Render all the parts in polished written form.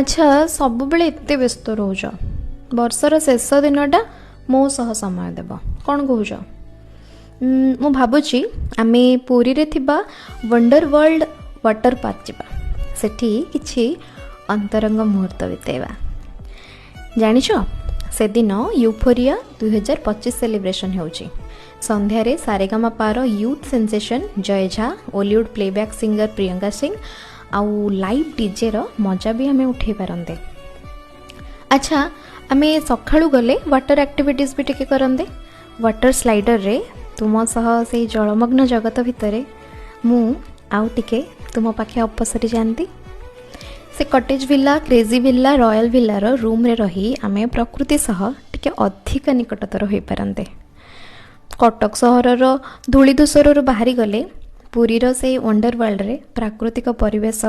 ଆଚ୍ଛା, ସବୁବେଳେ ଏତେ ବ୍ୟସ୍ତ ରହୁଛ, ବର୍ଷର ଶେଷ ଦିନଟା ମୋ ସହ ସମୟ ଦେବ, କ'ଣ କହୁଛ? ମୁଁ ଭାବୁଛି ଆମେ ପୁରୀରେ ଥିବା ୱଣ୍ଡର ୱାର୍ଲଡ ୱାଟର ପାର୍କ ଯିବା। ସେଠି କିଛି ଅନ୍ତରଙ୍ଗ ମୁହୂର୍ତ୍ତ ବିତେଇବା। ଜାଣିଛ, ସେଦିନ ୟୁଫୋରିଆ 2025 ସେଲିବ୍ରେସନ୍ ହେଉଛି। ସନ୍ଧ୍ୟାରେ ସାରେଗାମାପାର ୟୁଥ୍ ସେନ୍ସେସନ୍ ଜୟ ଝା, ଓଲିଉଡ଼ ପ୍ଲେବ୍ୟାକ୍ ସିଙ୍ଗର ପ୍ରିୟଙ୍କା ସିଂ ଆଉ ଲାଇଭ୍ ଡିଜେର ମଜା ବି ଆମେ ଉଠେଇ ପାରନ୍ତେ। ଆଚ୍ଛା, ଆମେ ସକାଳୁ ଗଲେ ୱାଟର ଆକ୍ଟିଭିଟିଜ୍ ବି ଟିକେ କରନ୍ତେ। ୱାଟର ସ୍ଲାଇଡରରେ ତୁମ ସହ ସେଇ ଜଳମଗ୍ନ ଜଗତ ଭିତରେ ମୁଁ ଆଉ ଟିକେ ତୁମ ପାଖେ ଅପସରି ଯାଆନ୍ତି। ସେ cottage Villa, crazy Villa, royal ଭିଲାର ରୁମ୍ରେ ରହି ଆମେ ପ୍ରକୃତି ସହ ଟିକେ ଅଧିକ ନିକଟତର ହୋଇପାରନ୍ତେ। କଟକ ସହରର ଧୂଳି ଧୂସରରୁ ବାହାରି ଗଲେ ପୁରୀର ସେଇ ୱଣ୍ଡର ୱାର୍ଲଡରେ ପ୍ରାକୃତିକ ପରିବେଶ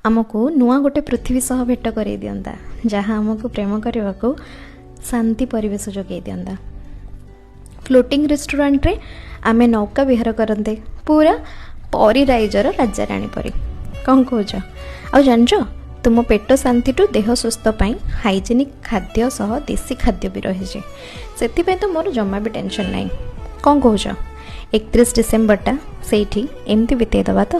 ଆମକୁ ନୂଆ ଗୋଟେ ପୃଥିବୀ ସହ ଭେଟ କରେଇ ଦିଅନ୍ତା, ଯାହା ଆମକୁ ପ୍ରେମ କରିବାକୁ ଶାନ୍ତି ପରିବେଶ ଯୋଗାଇ ଦିଅନ୍ତା। ଫ୍ଲୋଟିଂ ରେଷ୍ଟୁରାଣ୍ଟରେ ଆମେ ନୌକା ବିହାର କରନ୍ତେ, ପୁରା ପରୀ ରାଇଜର ରାଜାରାଣୀ ପରି। କ'ଣ କହୁଛ? ଆଉ ଜାଣିଛ, ତୁମ ପେଟ ଶାନ୍ତିଠୁ ଦେହ ସୁସ୍ଥ ପାଇଁ ହାଇଜେନିକ୍ ଖାଦ୍ୟ ସହ ଦେଶୀ ଖାଦ୍ୟ ବି ରହିଛି। ସେଥିପାଇଁ ତ ମୋର ଜମା ବି ଟେନସନ୍ ନାହିଁ। କ'ଣ କହୁଛ? 31 ଡିସେମ୍ବରଟା ସେଇଠି ଏମିତି ବିତେଇ ଦେବା ତ?